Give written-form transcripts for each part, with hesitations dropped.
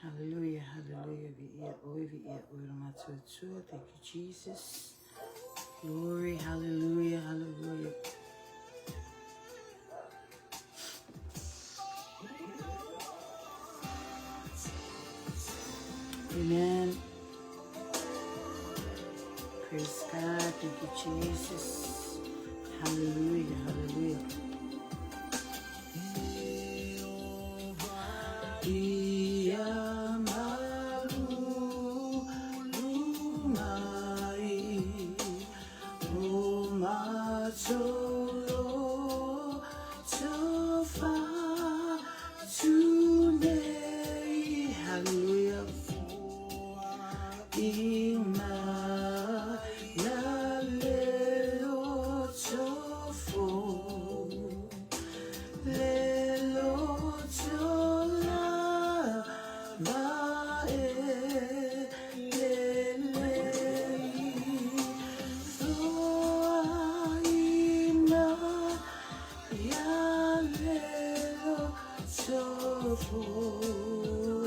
Hallelujah, hallelujah. Viia oe, viia oe lo matou Atua. Thank you, Jesus. Glory, hallelujah, hallelujah. Amen. Praise God. Thank you, Jesus. Hallelujah, hallelujah. Hallelujah.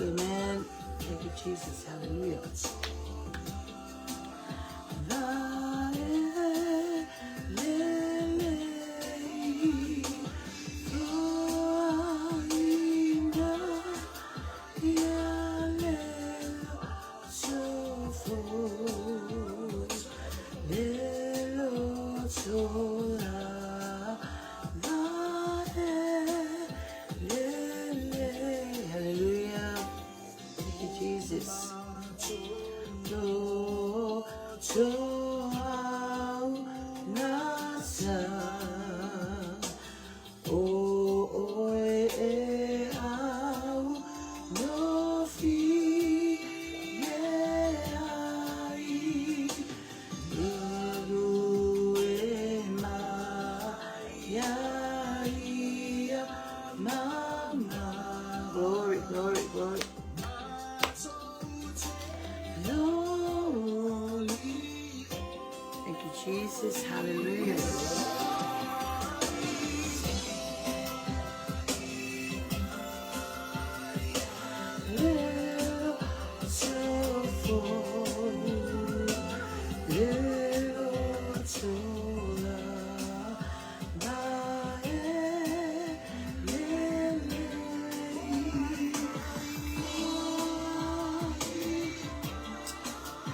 Amen. Thank you, Jesus. Hallelujah. Hallelujah. Thank you, Jesus. Lo to au nasa o oe e au no fi e ai Alu e ma ia ia mama. Glory, glory, glory. Glory. Thank you, Jesus. Hallelujah.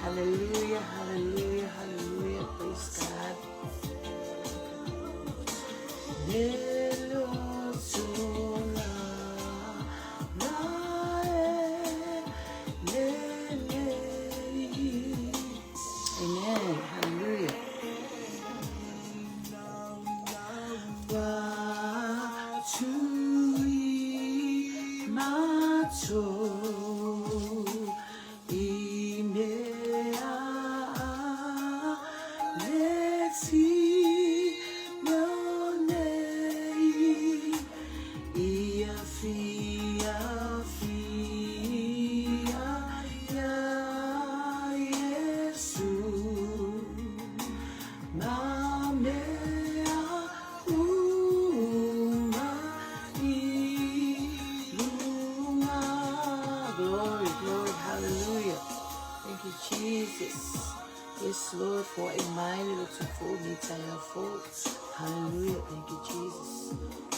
Hallelujah, hallelujah, hallelujah. Praise God. Amen. Hallelujah. Wa tui matou i mea le tino nei ia fia fia ia Iesu ma mea uma i lunga. Glory, glory, hallelujah. Thank you, Jesus. Yes, Lord, for a mind little to full full. Hallelujah. Thank you, Jesus.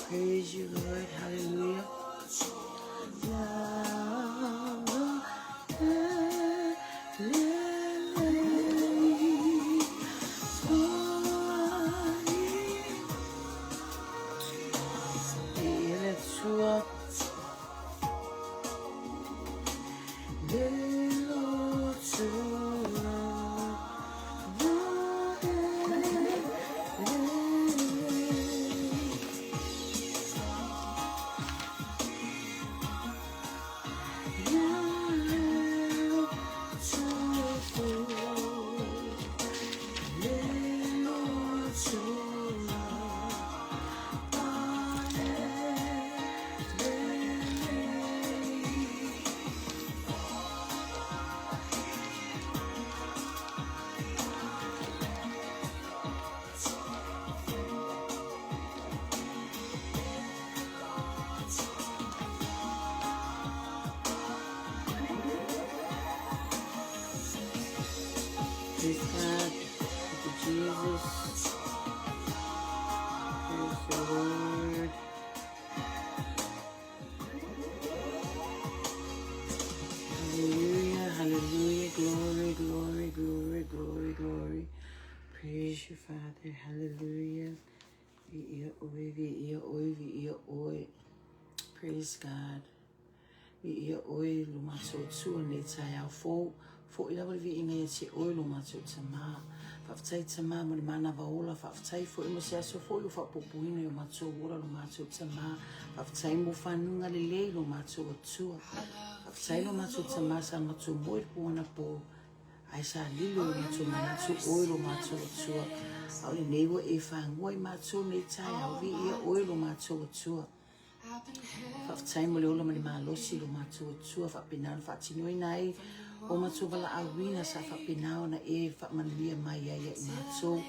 Praise you, Lord. Hallelujah. Praise God. Thank you, Jesus. Praise the Lord. Hallelujah, hallelujah, glory, glory, glory, glory, glory. Praise you, Father. Hallelujah. Viia ʻoe, viia ʻoe, viia ʻoe. Praise God. Viia ʻoe lo matou Atua i lenei taeao fou. Foʻi lava le viiga ia te oe lo matou Tamā. Faafetai Tamā mo le manava ola, faafetai foi mo se aso foi ua faaopoopoina i o matou ola lo matou Tamā. Faafetai mo fanuga lelei lo matou Atua. Faafetai lo matou Tamā sa matou moe i le po anapo ae sa lilo i o matou manatu oe lo matou Atua. A o lenei ua e fagua i matou nei taeao, viia oe lo matou Atua. Faafetai mo le ola ma le malosi i lo matou Atua faapena ona faatinoina ai o matou valaauina sa faapena ona e faamanuia mai ai ia i matou.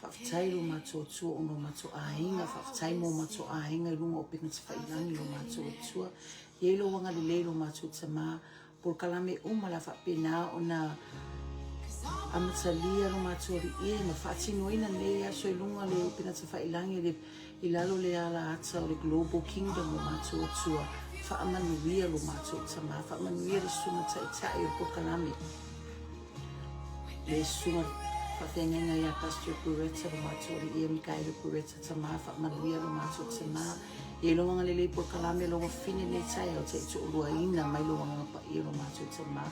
Faafetai i lo matou Atua ona o matou aiga, faafetai mo matou aiga i luga o upega tafailagi lo matou Atua. I ai lou agalelei lo matou Tama, polokalame uma la faapena ona amatalia lo matou alii ma faatinoina nei aso i luga le upega tafailagi le i lalo le ala ata o le Global Kingdom o matou Atua. Faamanuia lo matou Tama, faamanuia le susuga taitai o le polokalame, le susuga faafeagaiga ia Pastor Buretta lo matou alii Mikaele Buretta. Tama, faamanuia lo matou Tama. Ia i lou agalelei polokalame lou afine nei taeao taitoaluaina mai lou Agaga Paia lo matou Tama.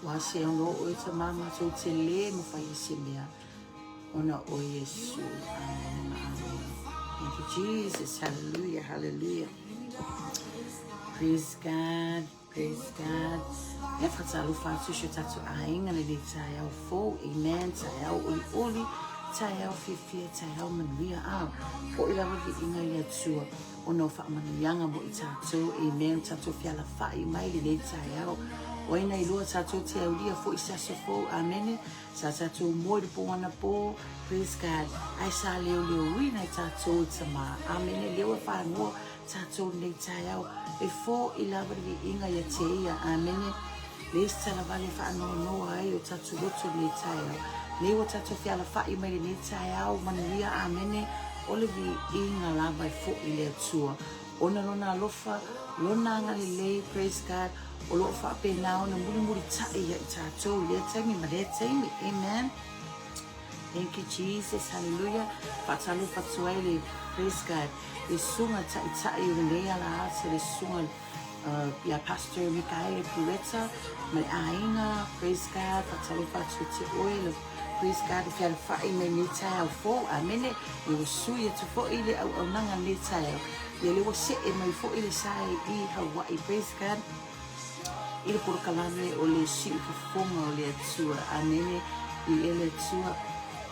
Ua se ono oe Tama matou te lē mafai e se mea ona o Iesu. Amene ma amene. Thank you Jesus. Hallelujah. Hallelujah. Praise God. Praise God. E whakatalofa atu si o tātou āinga lenei taeao fou. Amen. Taeao olioli, taeao fiafia, taeao manuia. A, foʻi lava viiga i le Atua ona o faamanuiaga mo i tātou. Amen. Tātou fealafai mai lenei taeao. O ai na iloa tātou te aulia foʻi se aso fou. Amene. Sa tātou moe i le pō anapō. Praise God. Ae sa leoleoina i tātou e Tamā. Amene. Leo e whāngoa Tatou lenei taeao e foʻi lava le viiga ia te ia. Amene. Le isi tala vale e faanoanoa ai o tatou loto lenei taeao. Nei ua tatou fealafaʻi mai lenei taeao manuia. Amene. O le viiga lava e foʻi le Atua ona lona alofa, lona agalelei, praise God, o lo o faapena ona mulimulitaʻi ia i tatou i lea taimi ma lea taimi. Amen. Thank you Jesus. Hallelujah. Faatalofa atu ai le praise God. Le susuga taʻitaʻi o lenei ala ata le susuga ia Pastor Mikaele Pureta ma le aiga. Praise God. Faatalofa atu te oe le praise God le fealofai mai nei taeao fou. Amene. Ia ua sui atu foi le auaunaga lenei taeao. Ia le ua see mai foi le sa i Hawaii. Praise God. I le polokalame o le siufofoga o le Atua. Amene. I e le Atua.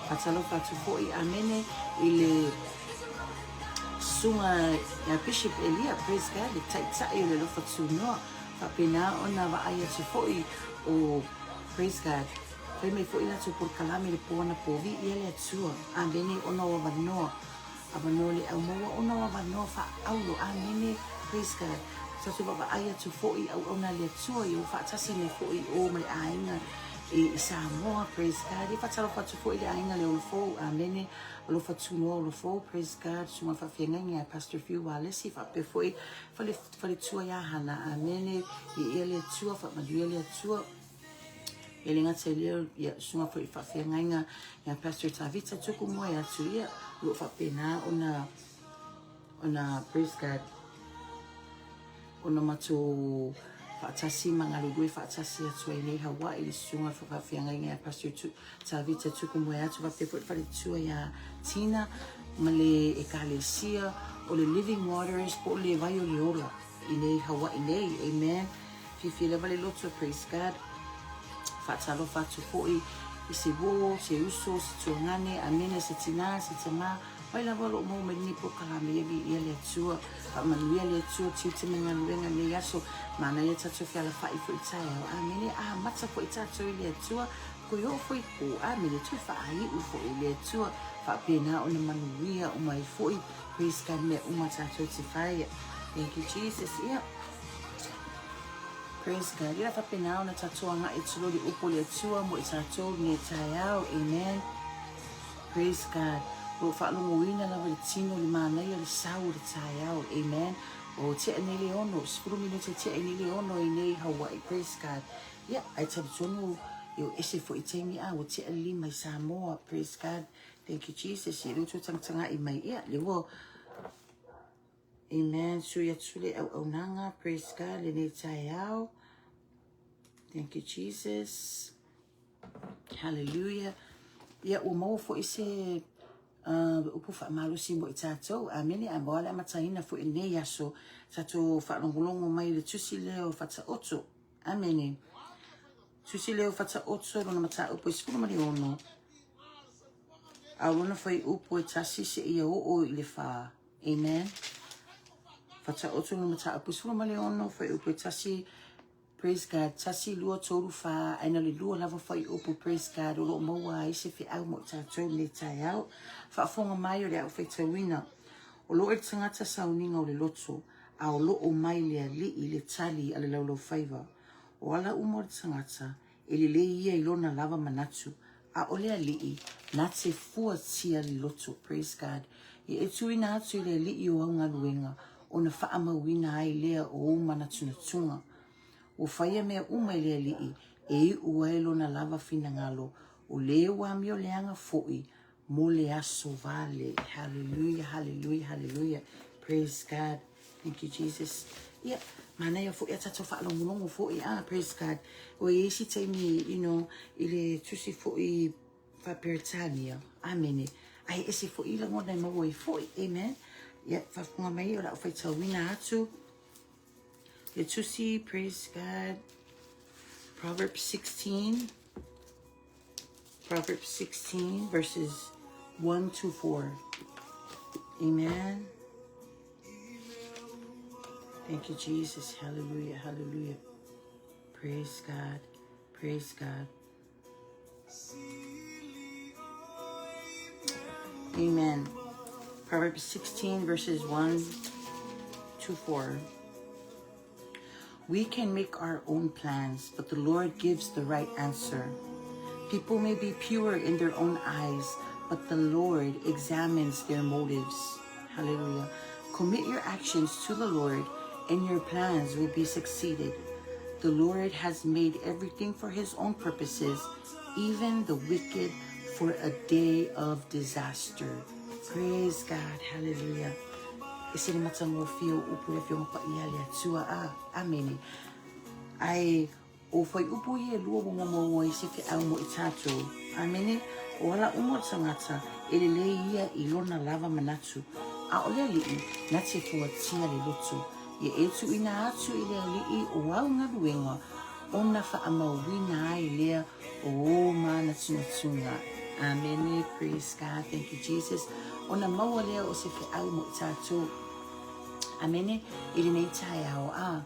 Faatalofa atu foi. Amene. I le susuga ia Bishop Elia, praise God, le taitai o le alofa tunoa. Faapena ona vaai atu foi o, praise God, fai mai foi latou polokalame le po anapo, viia le Atua. Amene, ona o avanoa. Avanoa le au maua ona o avanoa faaauro. Amene. Praise God. Tatou vaavaai atu foi i auauna a le Atua ia ua faatasi mai foi i o ma le aiga i Samoa. Praise God. Ia faatalofa atu foi i le aiga le Olofou. Amene. Alofa tunoa Olofou. Praise God. Susuga faafeagaiga ia Pastor Fiu Walesi faapea foi fale faletua ia Hana. Amene. Viia le Atua, faamanuia le Atua. E le gata i lea, ia, susuga foi i faafeagaiga ia Pastor Tavita tuku moe atu ia, o lo o faapena ona, ona, praise God, ona matou faatasi ma galulue faatasi atu ai nei Hawaii le susuga faafeagaiga ia Pastor tu, Tavita tuku moe atu faapea foi le faletua ia Tina ma le ekalesia o le Living Waters po o le vai o le ola i nei Hawaii nei. Amen. Fiafia lava le loto, praise God. Faatalofa atu foi i se uo, se uso, se tuagane, amene, se tinā, se tamā, mai lava o lo o maua mai lenei polokalame ia viia le Atua, faamanuia le Atua, tiute ma galuega i lenei aso, manaia tatou fealafai foi i taeao, amene, amata foi tatou i le Atua, toe oo foi i po, amene, toe faaiu foi i le Atua, faapena ona manuia uma ai foi, praise God, mea uma tatou te whaia. Thank you Jesus, yeah. Praise God. Ia faapena ona tatou agai atu loa i le upu a le Atua mo i tatou lenei taeao. Amen. Praise God. O lo o faalogoina lava i le tino le manaia o le sau o le taeao. Amen. O tea nei le ono, 10 minute tea nei le ono i nei Hawaii. Praise God. Ia, ae talitonu e o ese foi taimi a ua tea le lima i Samoa. Praise God. Thank you Jesus. Ia le utu tagatagai mai. Ia, le ua Amen. Sui atu le auaunaga. Praise God. Lenei taeao. Thank you Jesus. Hallelujah. Ia, ua maua foi se upu faamalosi mo i tatou. Amene. A maua le amataina foi i lenei aso. Tatou faalogologo mai i le tusi lea o Fataoto. Amene. Tusi lea o Fataoto, lona mataupu e 16. A o lona fuaiupu e tasi seia oo i le fa. Amen. Fataoto lona mataupu e 16, fuaiupu e tasi. Praise God. Tasi, lua, tolu, fa. Ae na o le lua lava fuaiupu. Praise God. O lo o maua ai se feau mo i tatou i lenei taeao. Faafofoga mai o le a ou faitauina. O lo o i le tagata sauniga o le loto, a o lo o mai le alii le tali a le laulaufaiva. O ala uma o le tagata, e lelei ia i lona lava manatu, a o le alii, na te fuatia le loto. Praise God. Ia e tuuina atu i le alii o au galuega, ona faamauina ai lea o ou manatunatuga. Ua faia mea uma e le alii, e iu ai lona lava finagalo, o le ua amioleaga foi mo le aso vale. Hallelujah, hallelujah, hallelujah. Praise God. Thank you, Jesus. Ia, manaia foi a tatou faalogologo foi, ah, praise God. Ua i ai isi taimi, you know, i le tusi foi faa-Peretania. Amene. Ae ese foi lagona e maua ai foi. Amen. Ia, faafofoga mai o le a ou faitauina atu le tusi, praise God. Proverbs 16. Proverbs 16 verses 1 to 4. Amen. Thank you, Jesus. Hallelujah. Hallelujah. Praise God. Praise God. Amen. Proverbs 16 verses 1 to 4. We can make our own plans, but the Lord gives the right answer. People may be pure in their own eyes, but the Lord examines their motives. Hallelujah. Commit your actions to the Lord, and your plans will be succeeded. The Lord has made everything for his own purposes, even the wicked for a day of disaster. Praise God. Hallelujah. E se le matagofie o upu i le Afioga Paia a le Atua. A, Amene. Ae o fuaiupu ia e lua ua maua ai se feau mo i tatou. Amene. O ala uma o le tagata, e lelei ia i lona lava manatu. A o le alii, na te fuatia le loto. Ia e tuuina atu i le alii o au galuega, ona faamauina ai lea o ou manatunatuga. Amene, praise God, thank you Jesus. Ona maua lea o se feau mo i tatou. Amene, i lenei taeao, a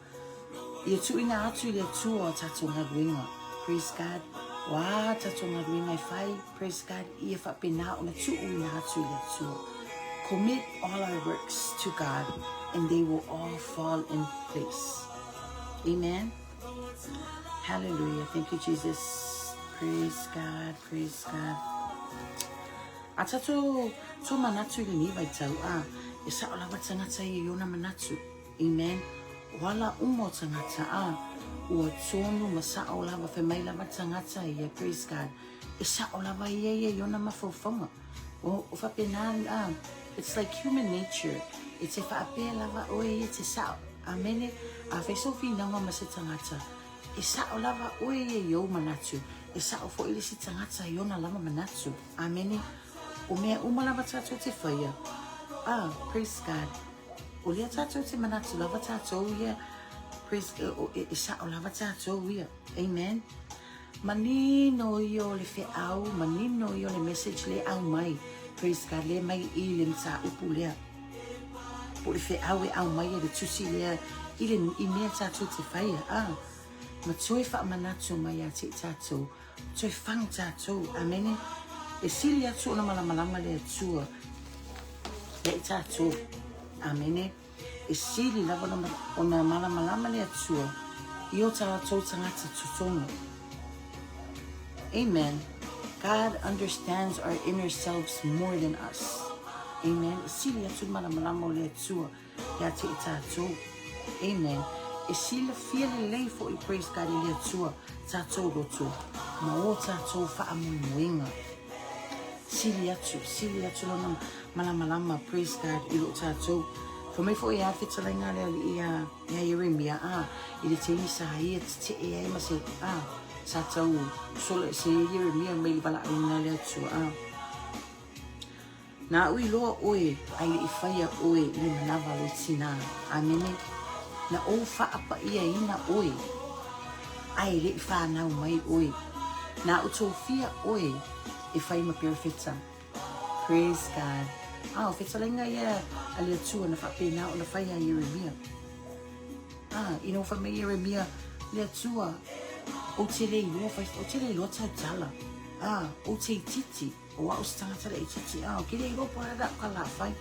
ia tuuina atu i le Atua o tatou galuega. Praise God. O a tatou galuega e fai, praise God, ia faapena ona tuuina atu i le Atua. Commit all our works to God and they will all fall in place. Amen. Hallelujah. Thank you, Jesus. Praise God. Praise God. A tatou tō manatu i lenei vaitau, a, e sao lava tangata ia i ona manatu. Amen. O ala uma o tangata, a, ua tonu ma sao lava, fai mai lava tangata ia, praise God. E sao lava ia ia i ona mafaufauga. O, o faapena, a, it's like human nature. E te faapea lava oe ia te sao. Amene. A fai sou finauga ma se tagata, e sao lava oe ia i ou manatu, e sao foi le isi tagata i ona lava manatu. Amene. O mea uma lava tatou te faia, a, praise God, o lea tatou te manatu lava tatou ia, praise, e, e sao lava tatou ia. Amen. Manino ia o le feau, manino ia o le message le aumai, praise God, le mai i le mataupu lea. Po o le feau e aumai e le tusi lea i le i mea tatou te faia, a ma toe faamanatu mai ia te i tatou, toe fagu tatou, amene. E sili atu ona malamalama le Atua ia i tatou, amene. E sili lava ona malamalama le Atua. I o tātou tagata totonu. Amen. God understands our inner selves more than us. Amen. E sili atu le malamalama o le Atua ia te i tātou. Amen. E silafia lelei foi, praise God, e le Atua tātou loto ma o tātou faamoemoega. Sili atu, sili atu lona malamalama, praise God, i lo tātou. Fai mai foi a fetalaiga a le Alii ia ia Ieremia, a, i le taimi sa ia tetee ai ma se, a, sa tau sola ese ai Ieremia mai le valaauina a le Atua, a. Na aʻu iloa ʻoe a i leʻi faia ʻoe i le manawa lou tinā. Amene. Na ou faapaʻiaina ʻoe a e leʻi whanau mai ʻoe. Na aʻu tofia ʻoe e fai ma perofeta. Praise God. A, o fetalaiga ia a le Atua na faapena ona fai iā Ieremia. A, ina ua fai mai Ieremia, Le Atua, ou te le iloa fai, ou te le iloa tautala. A, ou te itiiti. O au se tagata laitiiti, a, ou te le iloa po o le a le au kala fai.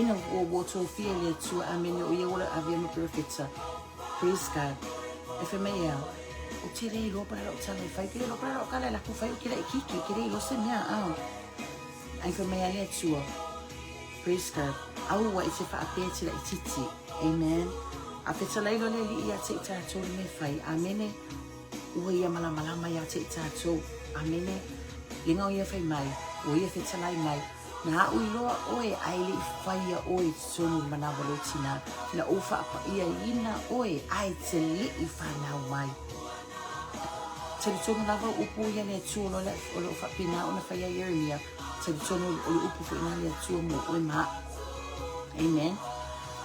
Ina ua ua tofia e le Atua, amene, o ia ua le avea ma perofeta. Praise God. E fai mai e au, ou te le iloa po o le a lou tala e fai, ou te le iloa po o le a lou kala e laku fai, ou te laitiiti, ou te le iloa se mea, a. Ai fai mai a le Atua, praise God, aua e te faapea e te laitiiti. Amen. A fetalai loa le Alii ia te i tatou le mea e fai. Amene. Ua ia malamalama ia te i tatou. Amene. Lega o ia fai mai, ua ia fetalai mai, Na aʻu iloa ʻoe a e le i faia ʻoe i totonu o le manawa lou tinā, na ou faapaʻiaina ʻoe a e te leʻi whanau mai. Talitonu lava o upu ia le Atua o lo o faapena ona fai ia Ieremia, talitonu o le upu foi na le Atua mo oe ma aʻu. Amen.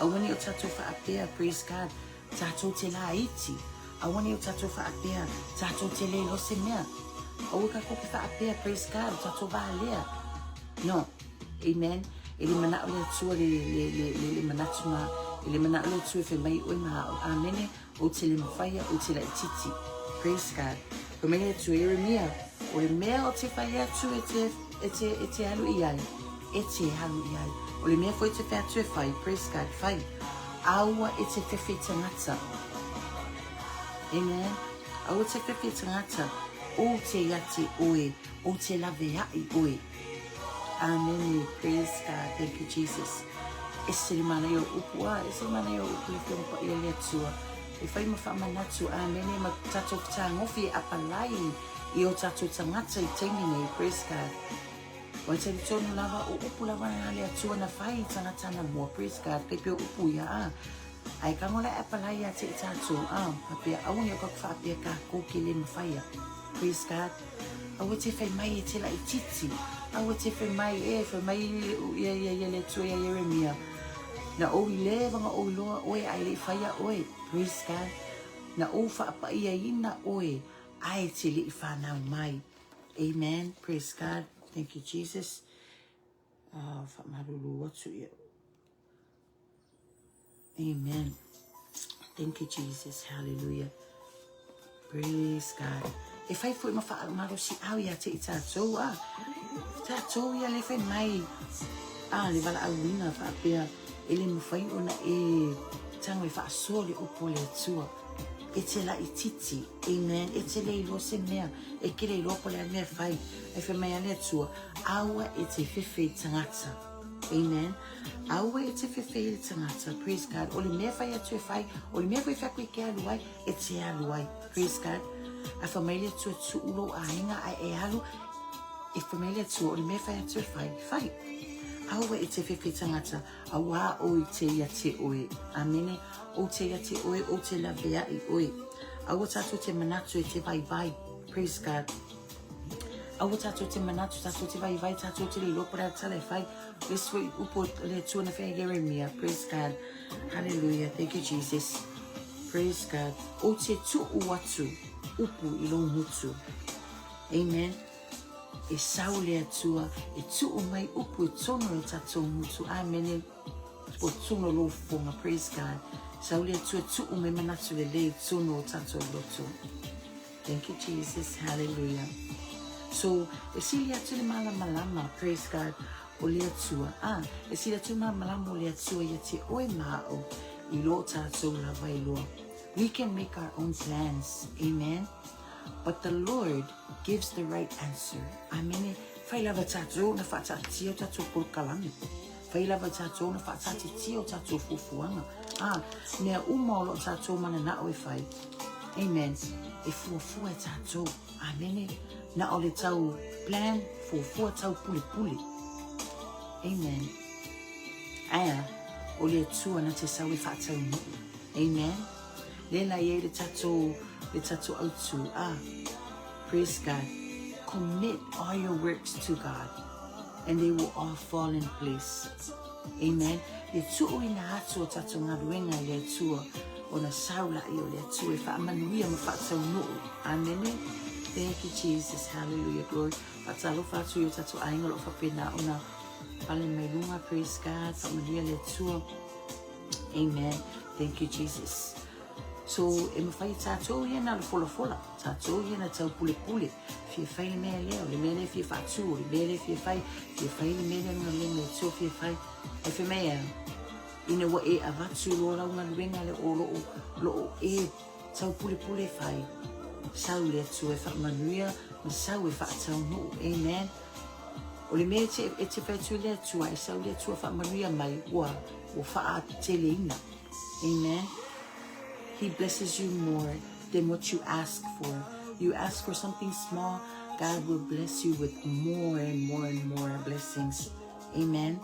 Aua ne i o tatou faapea, praise God, Tatou te laiti, aua nei o tatou faapea, tatou te le iloa se mea. Aua kakou ke faapea, praise God, o tatou valea. No. Amen. E le manao le Atua le, le, le, le, le manatu na, e le manao le Atua e fai mai oe ma au. Amene. Ou te le mafaia, ou te laititi. Praise God. Fai mai le Atua, Ieremia, o le mea o te fai atu e te, e te, e te alu i ai, e te alu i ai. O le mea foi e te fai atu e fai, praise God, fai. Aua e te whiwhi tangata. Amen. Aua te whiwhi tangata. O te iati oe, o te laweaʻi oe. Amen. Praise God. Thank you, Jesus. E se le manaia o upu a, e se le manaia o upu le Afioga Paia le Atua. E whai ma whaamanatu, amene, ma tatou whatagofi e apalai i o tatou tangata i taimi nei. Praise God. Wai talitonu lava o upu lava na le Atua na whai i tangata na mua. Praise God. Kai pea upu ia a. Ai ka ngola e apalai ia te i tātou. A, pa pea aua ni o kaku whaapea ka kōke le mawhaia. Praise God. Aua te whai mai e te laititi. Aua te whai mai e, whai mai ia ia ia le Atua ia Jeremia. Na ou i lewanga ou iloa oe ai le i whaia oe. Praise God. Na ou whaapaia ina oe ai te le i whanau mai. Amen. Praise God. Thank you, Jesus. Whaamalulu atu ia. Amen. Thank you, Jesus. Hallelujah. Praise God. E whai foi ma whaamalosi au ia te i tātou a. Tātou ia le whai mai. A, le valaauina whaapea. E le mawhai ona e tango e whaasoa le upu o le Atua. E te laititi. Amen. E te le iloa se mea. E ke le iloa po le a mea whai. E whai mai a le Atua. Aua e te whewhei tangata. Amen. Aua e te whewhei i le tangata. Praise God. O le mea whai atu e whai. O le mea foi whaku i ke alu ai. E te alu ai. Praise God. A whai mai le Atua tuu lou aiga a e alu. E whai mai le Atua o le mea whai atu e whai. Whai. Aua e te whewhei tangata. Aua o i te ia te oe. Amene. O te ia te oe, o te lavea i oe. Aua tātou te manatu e te vaivai. Praise God. Aua tātou te manatu, tātou te vaivai, tātou te le iloa po le a tala e whai. Le sui upu o le Atua na whai Jeremia. Praise God. Hallelujah. Thank you, Jesus. Praise God. O te tuu atu upu i lou ngutu. Amen. E sau le Atua, e tuu mai upu e tono i tatou ngutu. Amene. O tono lou fofoga. Praise God. Sau le Atua, tuu mai manatu lelei i tonu o tatou loto. Thank you, Jesus. Hallelujah. So, e sili atu le malamalama, praise God, o le Atua. Ah, e sili atu le malamalama o le Atua ia te oe ma au i lo tatou lava iloa. We can make our own plans. Amen. But the Lord gives the right answer. Amene. Fai lava tatou na faataatia o tatou polokalame. Fai lava tatou na faataatitia o tatou fuafuaga. Ah, mea uma o loo tatou mananao e fai. Amen. E fuafua e tatou. Amene. Na o le tau plan, fuafua tau pulepule. Amen. Ae a? O le Atua na te sau e faataunuu. Amen. Lea la i ai le tatou, le tatou autu. Ah, praise God. Commit all your works to God and they will all fall in place. Amen. Le tuuina atu o tatou galuega i le Atua, ona sau laia o le Atua e faamanuia ma faataunuu. Amene. Thank you, Jesus. Hallelujah. Glory. Faatalofa atu i o tatou aiga o lo o faapena ona pale mai luga. Praise God. Faamanuia le Atua. Amen. Thank you, Jesus. So, e mawhai tātou ia nā le folafola, tātou ia nā tau pulepule, fia whai le mea lea, o le mea lea fia whaatu, o le mea lea fia whai, fia whai le mea lea ngā lenga e tō fia whai. E whai mea, ina ua e avatu loa lau galuega le o loo, loo e taupulepule fai, sau le Atua e faamanuia ma sau e faataunuu. Amen. O le mea e te, e te fai atu i le Atua, e sau le Atua faamanuia mai, ua, ua faateleina. Amen. He blesses you more than what you ask for. You ask for something small, God will bless you with more and more and more blessings. Amen.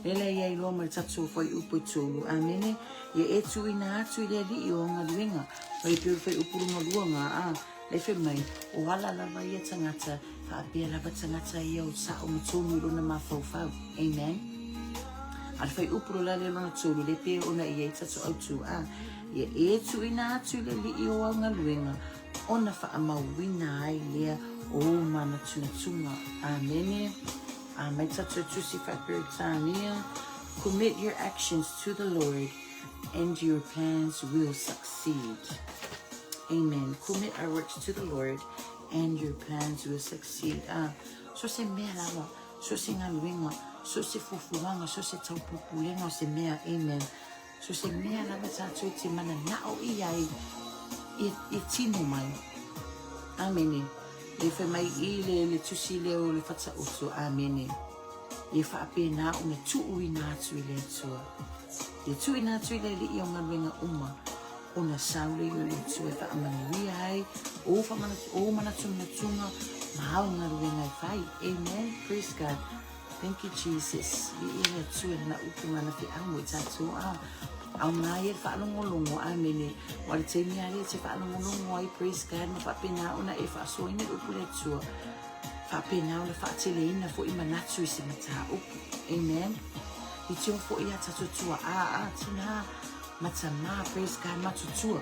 Lele ia i loa ma le tatou fuaiupu e tolu. Amene. Ia e tuuina atu i le Alii o galuega. Ma le peo fuaiupu lona lua nga a. Le fai mai, o ala lava ia tagata, faapea lava tagata ia o sao ma tonu i lona mafaufau. Amen. A le fuaiupu lola lea lona tolu, le pei ona i ai tatou autu a. Ia e tuuina atu i le Alii o au galuega, ona faamauina ai lea o ou manatunatuga. Amene. A mai tatou tusi faa-Peretania, Commit your actions to the Lord and your plans will succeed. Amen. Commit our works to the Lord and your plans will succeed. Ah, so se mea lava, so se galuega, so se fuafuaga, so se taupupulega o se mea. Amen. So se mea lava tatou te mananao i ai i, i tino mai. Amene. Le fai mai i le, le tusi lea o le Fataoto. Amene. Ia faapena ona tuuina atu i le Atua. Ia tuuina atu i le Alii o galuega uma, ona sau lea o le Atua e faamanuia ai ou whamanatu, ou manatunatuga ma au galuega e fai. Amen. Praise God. Thank you Jesus. Viia le Atua i lana upu ma lana feau mo i tatou. Ah, aoga ia le faalogologo. Amene. Ua le taimi lava lea e te faalogologo ai, praise God, ma faapena ona e faasoaina le upu a le Atua. Faapena ona faateleina foi manatu i se mataupu. Amen. I tio foi a tatou tuaa, ah, tina ma tamā, praise God, matutua.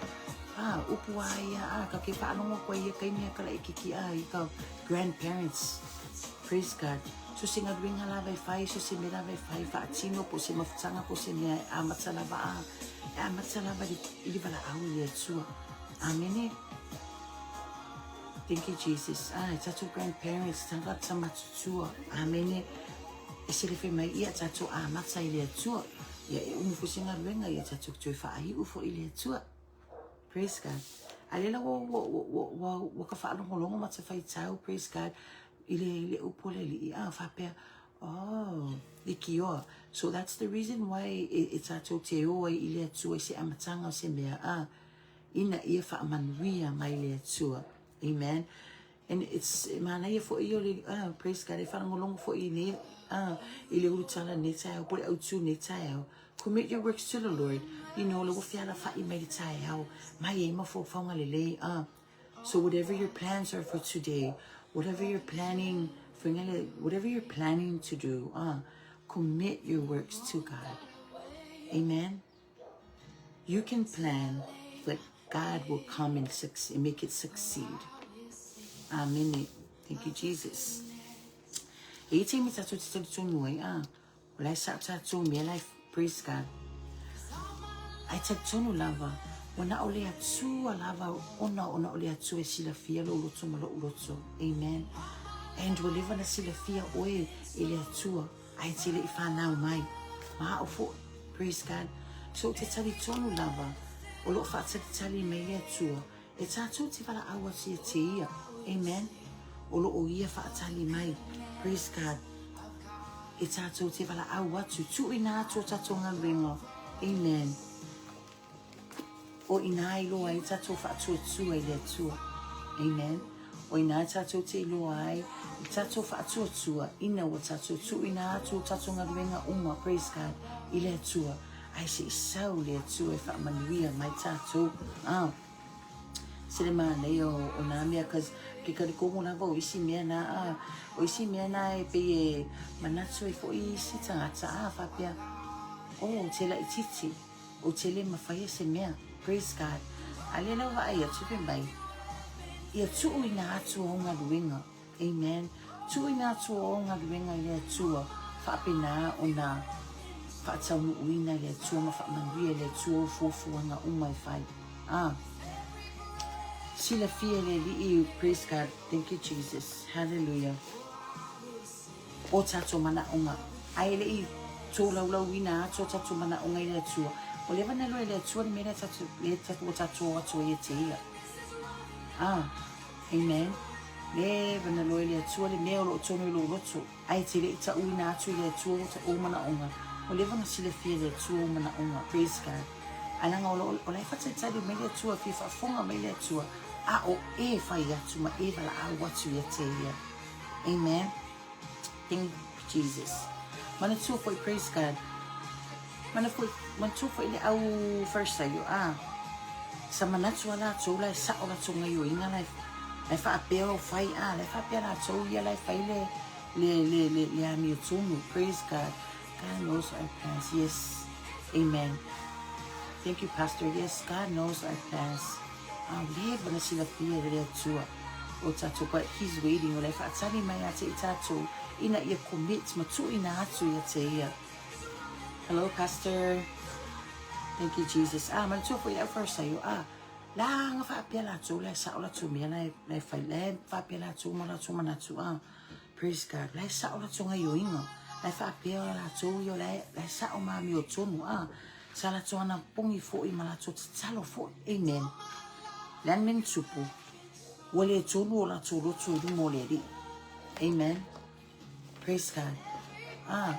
Ah, upu a ia, ah, ka ke faalogo koe ia taimi a kalaʻikiki, ah, i ka grandparents. Praise God. So se galuega lava e fai, so se mea lava e fai, faatino po o se mafutaga po o se mea e amata lava a, e amata lava i le, i le valaau i le Atua. Amene. Thank you Jesus. Ah, e tatou grandparents, tagata matutua. Amene. E se le fai mai ia tatou amata i le Atua. Ia e umu foi se galuega ia tatou toe faaiu foi i le Atua. Praise God. A lea la ua, ua, ua, ua, ua, ua ka faalogologo ma te faitau, praise God, i le, i le upu a le Alii, a faapea, oh, likioa. So that's the reason why e, e tatou te o ai i le Atua i se amataga o se mea, a, ina ia faamanuia mai le Atua. Amen. And it's, e manaia foi o le, ah, praise God, e faalogologo foi i nei, ah, i le ulutala nei taeao, po le autu nei taeao. Commit your works to the Lord. You know, le ua fealafa'i mai le taeao, mai ai mafaufauga lelei, ah. So whatever your plans are for today, whatever you're planning, whatever you're planning to do, ah, commit your works to God. Amen. You can plan, but God will come and, succeed, and make it succeed. Amen. Thank you, Jesus. E i taimi tatou te talitonu ai, ah, o la e sao tatou mea la e, praise God. Ae talitonu lava, ua na o le Atua lava ona ona o le Atua e silafia lou loto ma lo'u loto. Amen. And ua leva na silafia oe e le Atua, ae e te le i fanau mai. Ma a'u fo'i. Praise God. So ou te talitonu lava. O lo o faatalitali mai le Atua e tatou te valaau atu ia te Ia. Amen. O lo o Ia faatali mai. Praise God. E tatou te valaau atu, tuuina atu o tatou galuega. Amen. O inā iloa ai tatou faatuatua i le Atua. Amen. O inā tatou te iloa ai i tatou faatuatua ina ua tatou tuuina atu o tatou galuega uma, praise God, i le Atua. Ae se i sau le Atua e faamanuia mai tatou. Ah. Se le manaia o, o nā mea, cause ke talitonu lava o isi mea nā, ah, o isi mea nā e pei e manatu ai foi isi tagata, ah, faapea, oh, te laitiiti. Ou te le mafaia se mea. Praise God. A lea la ua vaai atu fai mai, ia tuuina atu ou galuega. Amen. Tuuina atu ou galuega i le Atua, faapena ona faataunuuina i le Atua ma faamanuia i le Atua ou fuafuaga uma e fai. Ah. Silafia e le Alii, praise God. Thank you Jesus. Hallelujah. o tatou manaoga, ae le i tolaulauina atu o tatou manaoga i le Atua, ua leva ona iloa e le Atua le mea lea tatou, lea ua tatou o atu ai ia te Ia. Ah, amen. Leva ona iloa e le Atua le mea o lo o tonu i lou loto, ae e te le i tauina atu i le Atua ou manaoga, ua leva ona silafia e le Atua ou manaoga. Praise God. Ae leaga o lo o la e faatalitali mai le Atua, fia faafofoga mai le Atua, a o e fai atu ma e valaau atu ia te Ia. Amen. Thank you, Jesus. Manatua foi, praise God. Manatua, manatua foi le au Farisaio, ah, sa manatu a latou la e sa'o latou gaioiga la e, la e faapea o fai, ah, la e faapea latou ia la e fai le, le, le, le, le amiotonu. Praise God. God knows our plans. Yes. Amen. Thank you, Pastor. Yes, God knows our plans. Ah, leva na silafia e le Atua o tatou, but He's waiting, o la e faatali mai ia te i tatou, ina ia commit ma tuuina atu ia te Ia. Hello, Pastor. Thank you, Jesus. Ah, manatua foi le au Farisaio, ah, la nga faapea latou, la e sa'o latou mea la e, la e fai, la e faapea latou ma latou manatu, ah, praise God, la e sa'o latou gaioiga, la e faapea latou ia, la e, la e sa'o ma amiotonu, ah, Sa latou anapogi foi ma latou tatalo foi. Amen. Le a le mea na tupu? Ua le tonu o latou loto i luma o le Alii. Amen. Praise God. Ah,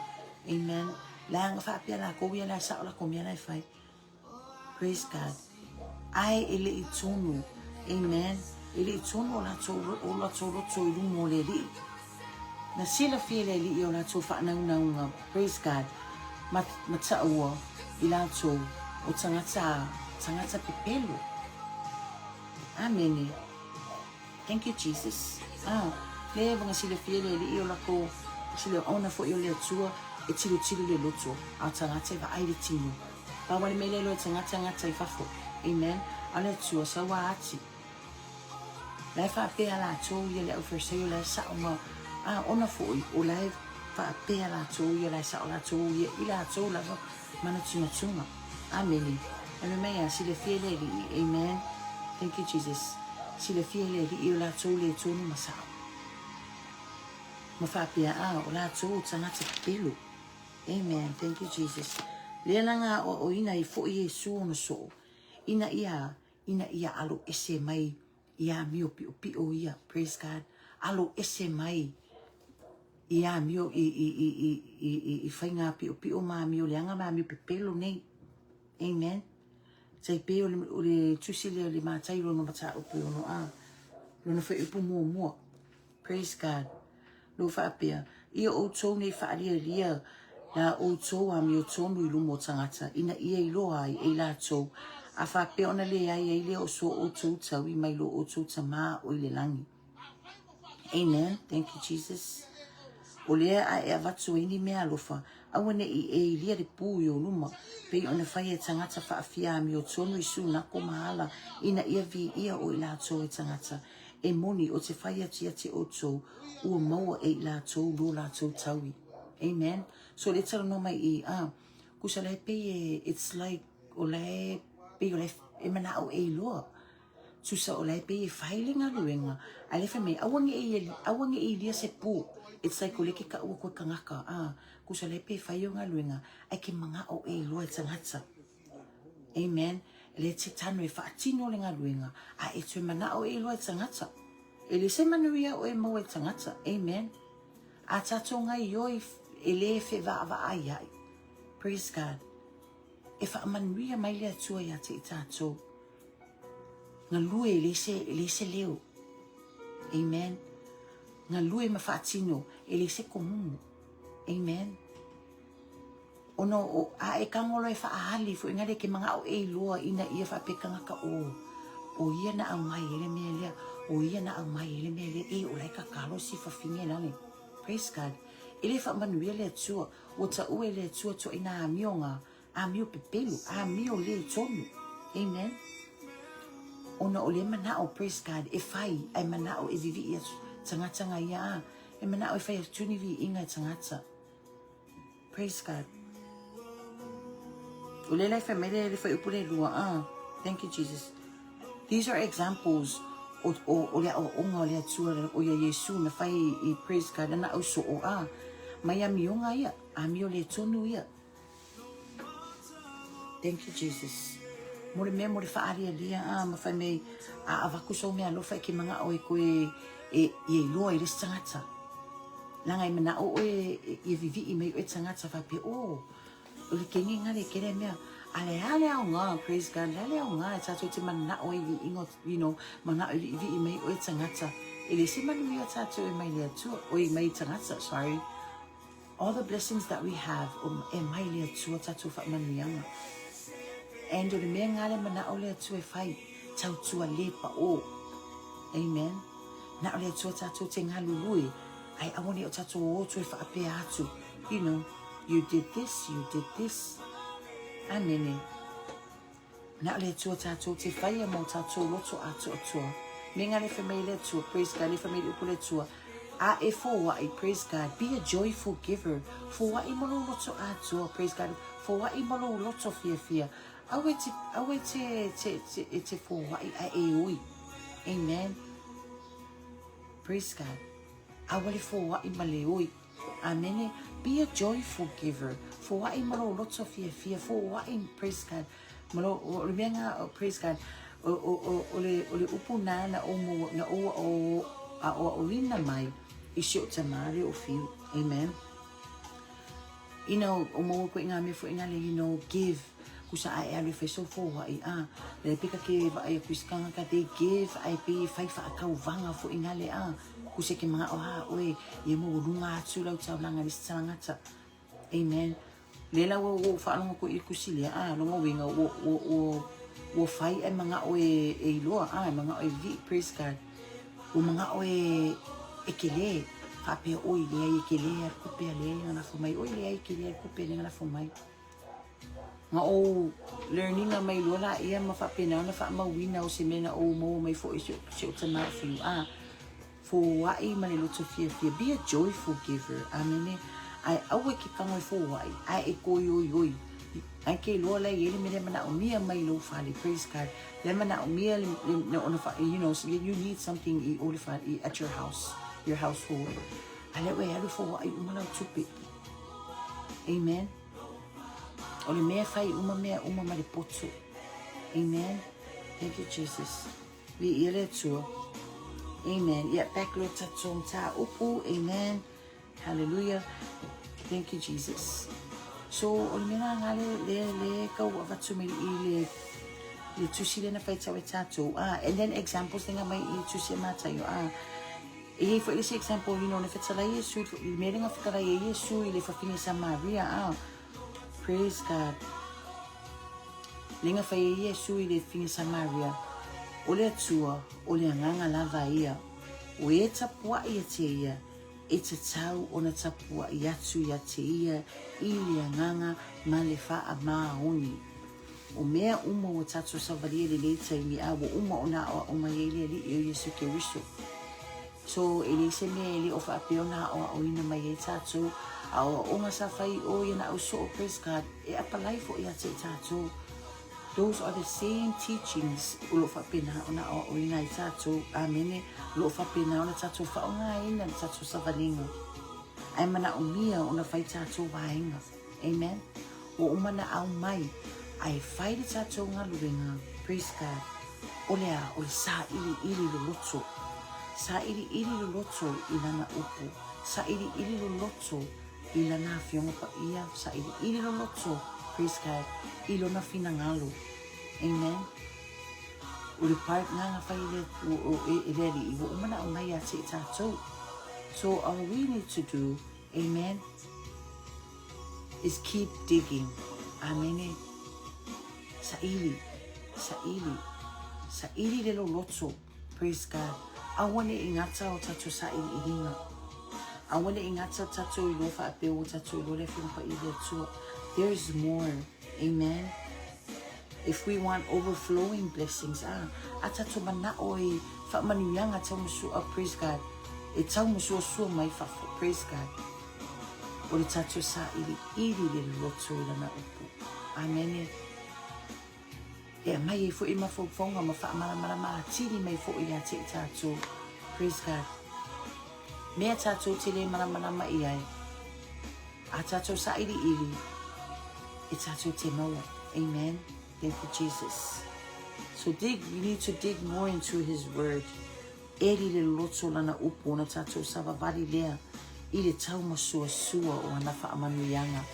amen. Leaga faapea lakou ia la e sao lakou mea la e fai. Praise God. Ae e le i tonu. Amen. E le i tonu o latou, o latou loto i luma o le Alii. Na silafia e le Alii o latou faanaunauga, praise God, ma, ma taua i latou o tagata, tagata pepelo. Amene. Thank you, Jesus. Ah, leva na silafia e le Alii o lakou, sila, ona foi o le Atua e tilotilo le loto, a o tagata e vaai le tino. Pau a le mea lea iloa e tagata, gata i fafo. Amen. A o le Atua, saua ati. La e faapea latou ia le au Farisaio la e sa'o ma, a, ona foi o la e faapea latou ia la e sa'o latou ia i latou lava manatunatuga. Amene. Ae mai a, silafia e le Alii. Amen. Thank you, Jesus. Silafia e le Alii o latou le tonu ma sa'o. Ma faapea, a, o latou o tagata pepelo. Amen. Thank you, Jesus. Lea la nga aoaoina ai foi Iesu ona soo, ina ia ina ia alo ese mai i amio piʻopiʻo ia, praise God, alo ese mai i amio i, i, i, i, i, i, i faiga piʻopiʻo ma amio leaga ma amio pepelo nei. Amen. Tai pei o le, o le tusi lea o le Matai lona mataupu e ono a, lona fuaiupu muamua. Praise God. Lo faapea, ia outou nei faalialia la outou amiotonu i luma o tagata, ina ia iloa ai e i latou, a faapea ona leai ai lea o so outou taui mai lo outou Tamā o i le lagi. Amen. Thank you, Jesus. O lea a e avatu ai ni mea alofa, aua ne i e ilia le pū i o luma, pei ona fai e tagata faafia amiotonu i sunako ma ala, ina ia viia o i latou e tagata. E moni, o te fai atu ia te outou, ua maua e i latou lo latou taui. Amen. So le talanoa mai i, ah, kusa la e pei e, it's like, o la e, pei o la e manao e iloa. Tusa o la e pei e fai le galuega, ae le fai mai, aua ne i, aua ne i ilia se pu. It's like o le ke kaua koe kangaka, ah, kusa la e pei e fai o galuega, ae ke mangao e iloa e tagata. Amen. Le e te tanu e faatino le galuega, a e toe manao e iloa e tagata. E le se manuia oe maua e tagata. Amen. A tatou gaioi e le fevaavaaiai. Praise God. E faamanuia mai le Atua ia te i tatou. Galue e le se, e le se leo. Amen. Galue ma faatino e le se komumu. Amen. Ona o, a e kagolo e faaali foi ngale ke mangao e iloa ina ia faapekangaka o, o ia na aumai e le mea lea, o ia na aumai e le mea lea, e o lai kakalo si fafine lale. Praise God. E le faamanuia le Atua, ua taua e le Atua toaina amioga, amio pepelu, amio le tonu. Amen. Ona o le manao, praise God, e fai, ai manao e vivii atu, tagata nga ia a, e manao e fai atu ni viiga e tagata. Praise God. O le lai fai mai le fuaiupu le lua, ah. Thank you, Jesus. These are examples o, o, o le aoaoga o le Atua o ia Iesu na fai i, praise God, na au soo, ah. Mai amioga ia, amio le tonu ia. Thank you, Jesus. Mo le mea mo le whaariaria, ah, ma whai mei, a avaku so mea alofa e ke mangao e koe e, i e iloa i le isi tagata. Leaga e manao oe ia vivii mai oe tagata faapea, oh, o le kenge ngale kele mea. A le a le aoga, praise God, le a le aoga e tatou te manao ai viiga, you know, manao e viivii mai oe tagata. E le se manuia tatou e mai le Atua, oi mai tagata, sorry. All the blessings that we have e mai le Atua tatou faamanuiaga. And o le mea nga le manao le Atua e fai, tautua le pao. Amen. Na o le Atua tatou te galulue, ai aua ne i o tatou o toe faapea atu, you know, you did this, you did this. Amene. Na o le Atua tatou te whaia mo tatou loto atoatoa. Me nga le whai mai le Atua, praise God, le whai mai le upu le Atua. A e foai, praise God, be a joyful giver. Foai mo lou loto atoa, praise God. Foai mo lou loto fiafia. Aua e te, aua e te, te, te, e te foai a e oi. Amen. Praise God. Aua le foai ma le oi. Amene. Be a joyful giver. Foai ma lou loto fiafia. Foai, praise God. Ma lo, o le mea nga, praise God, o, o, o, o, le, o le upu na na o mo, na o, o, a o o ina mai i si o tamare o fiu. Amen. You know, o mo ko inga me fo inga le, you know, give. Kusa a e alu e fai so foai, a. Le peka ke va ai kuiskanga ka they give, ai pe fai fa akau vanga fo inga le, a. Kuse ke mga o ha oe, ia mo lunga atu lau taulanga le tagata. Amen. Le la ua ua faalogo koe i le tusi lea, a, lona uiga ua, ua, ua, ua fai ae manao e, e iloa, a, e manao e vivii, praise God. Ua manao e, e kele, faapea oi, leai e kele a le tupe a leai na lafo mai, oi leai e kele a le tupe lea na lafo mai. Na ou learning-a mai loa laia ma faapena ona faamauina o se mea na ou maua mai foi i si ou tama o Fiu, a, Foai ma le loto fiafia. Be a joyful giver. Amene. Ae aua e ke kago e foai, ae e koioioi. Ae ke iloa la e i ai le mea lea e manaomia mai i lou fale. Praise God. Lea e manaomia le, le, ona fa, you know, you need something i o le fale, at your house, your household. A lea ua e alu foai uma lau tupe. Amen. O le mea e fai uma mea uma ma le poto. Amen. Thank you, Jesus. Viia le Atua. Amen. Yeah, back loa tatou mataupu. Amen. Hallelujah. Thank you, Jesus. So, o le mea la nga le, le, le kau avatu mai i le, le tusi le na whaitau e tātou. Ah, and then examples lenga mai i tusi e Mataio. Ah, e iai foi le isi example, you know, na fetalai Iesu, le mea lenga fetalai e Iesu i le fafine Samaria. Ah, praise God. Lenga fai e Iesu i le fafine Samaria, O le Atua, o le Agaga lava ia, o e tapuai ia te ia, e tatau ona tapuai atu ia te ia i le Agaga ma le faamaoni. O mea uma ua tatou savalia i lenei taimi, a ua uma ona aoao mai ai le Alii o Iesu Keriso. So, e leai se mea e le o faapea ona aoaoina mai ai tatou, a o aoga sa fai o ia naʻau soo, praise God, e apalai foi ia te i tatou. Those are the same teachings o lo o faapena ona aoaoina ai tatou. Amene. O lo o faapena ona tatou faaaogaina le tatou savaliga. Ae manaomia ona fai tatou vaega. Amen. Ua uma na aumai. Ae fai le tatou galuega, praise God, o le a? O le sailiili loloto. Sailiili loloto i Lana upu. Sailiili loloto i Lana Afioga Paia. Sailiili loloto, praise God, i Lona finagalo. Amen. O le part na na fai le, e le Alii, ua uma ona aumai ia te i tatou. So all we need to do, amen, is keep digging. Amene. Saili, saili, saili le loloto. Praise God. Aua ne i gata o tatou sailiiliga. Aua ne i gata tatou iloa faapea ua tatou iloa le Afioga Paia i le Atua. There is more. Amen. If we want overflowing blessings, ah, a tatou manao i faamanuiaga taumasua, praise God, e taumasuasua mai fafo, praise God. O le tatou sailiili le loto i lana upu. Amene. E aumai ai foi mafaufauga ma faamalamalama atili mai foi ia te i tatou. Praise God. Mea tatou te le malamalama i ai, a tatou sailiili, e tatou te maua. Amen. Thank you, Jesus. So dig, we need to dig more into His Word. Eli le loloto lana upu ona tatou savavali lea i le taumasuasua o ana faamanuiaga.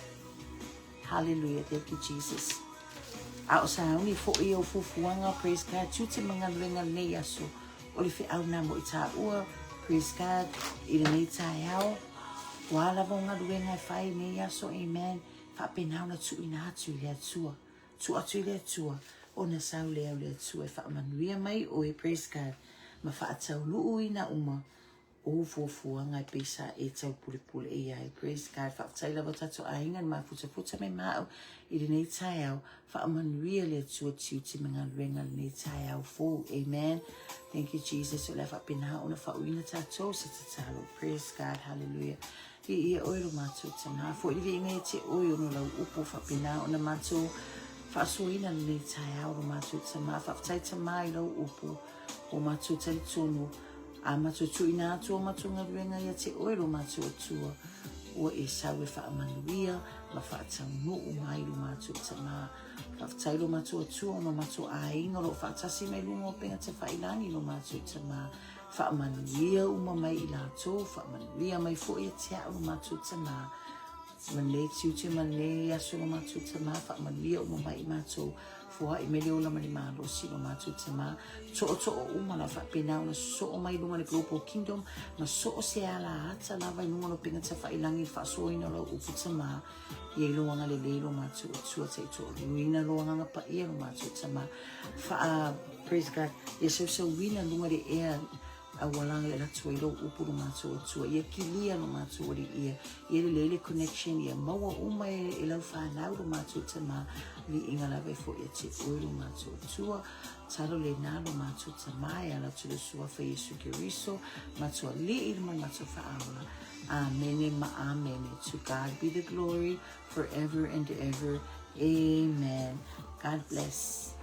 Hallelujah, thank you Jesus. A o sauni foʻi ou fuafuaga, praise God, tiute ma galuega lenei aso, o le feau na mo i tāua, praise God, i lenei taeao, ua lava o galuega e fai i nei aso, amen, faapena ona tuuina atu i le Atua. Tuu atu i le Atua, ona sau lea o le Atua e faamanuia mai oe, praise God, ma faatauluuina uma ou fuafuaga e pei sa e taupulepule i ai. Praise God. Faafetai lava tatou aiga na mafutafuta me maau i lenei taeao. Faamanuia le Atua tiute ma galuega lenei taeao fou. Amen. Thank you, Jesus. O le a faapena ona faauina tatou se tatalo. Praise God. Hallelujah. Viia oe lo matou Tama. Foʻi le viiga ia te oe ona o lau upu faapena ona matou faasoaina lenei taeao lo matou Tama. Faafetai Tama i lau upu ua matou talitonu a matou tuuina atu o matou galuega ia te oe lo matou Atua ua e sau e faamanuia ma faataunuu mai lo matou Tama. Faafetai lo matou Atua ona o matou aiga o lo o faatasi mai luga o upega tafailagi lo matou Tama. Faamanuia uma mai i latou, faamanuia mai foi ia te a'u lo matou Tama, ma lenei tiute ma lenei aso lo matou Tama, faamanuia uma mai i matou, foa'i mai le ola ma le malosi lo matou Tama, tootoo uma la faapena ona sosoo mai luga le Global Kingdom, ma so o se ala ata lava i luga o le upega tafailagi i le faasoaina o lau upu Tama, ia i lou agalelei lo matou Atua taitoaluina lou Agaga Paia lo matou Tama, faa Praise God. Ia sausauina luga le ea auala e alu atu ai lou upu lo matou Atua. Ia kilia lo matou Alii ia. Ia lelei le connection ia maua uma e, e lau whanau lo matou Tama. Viiga lava e foʻi ia te oe lo matou Atua. Talo lena lo matou Tama e ala atu i le Suafa Iesu Keriso, matou Alii ma le matou Faaola. Amene ma amene. To God be the glory forever and ever. Amen. God bless.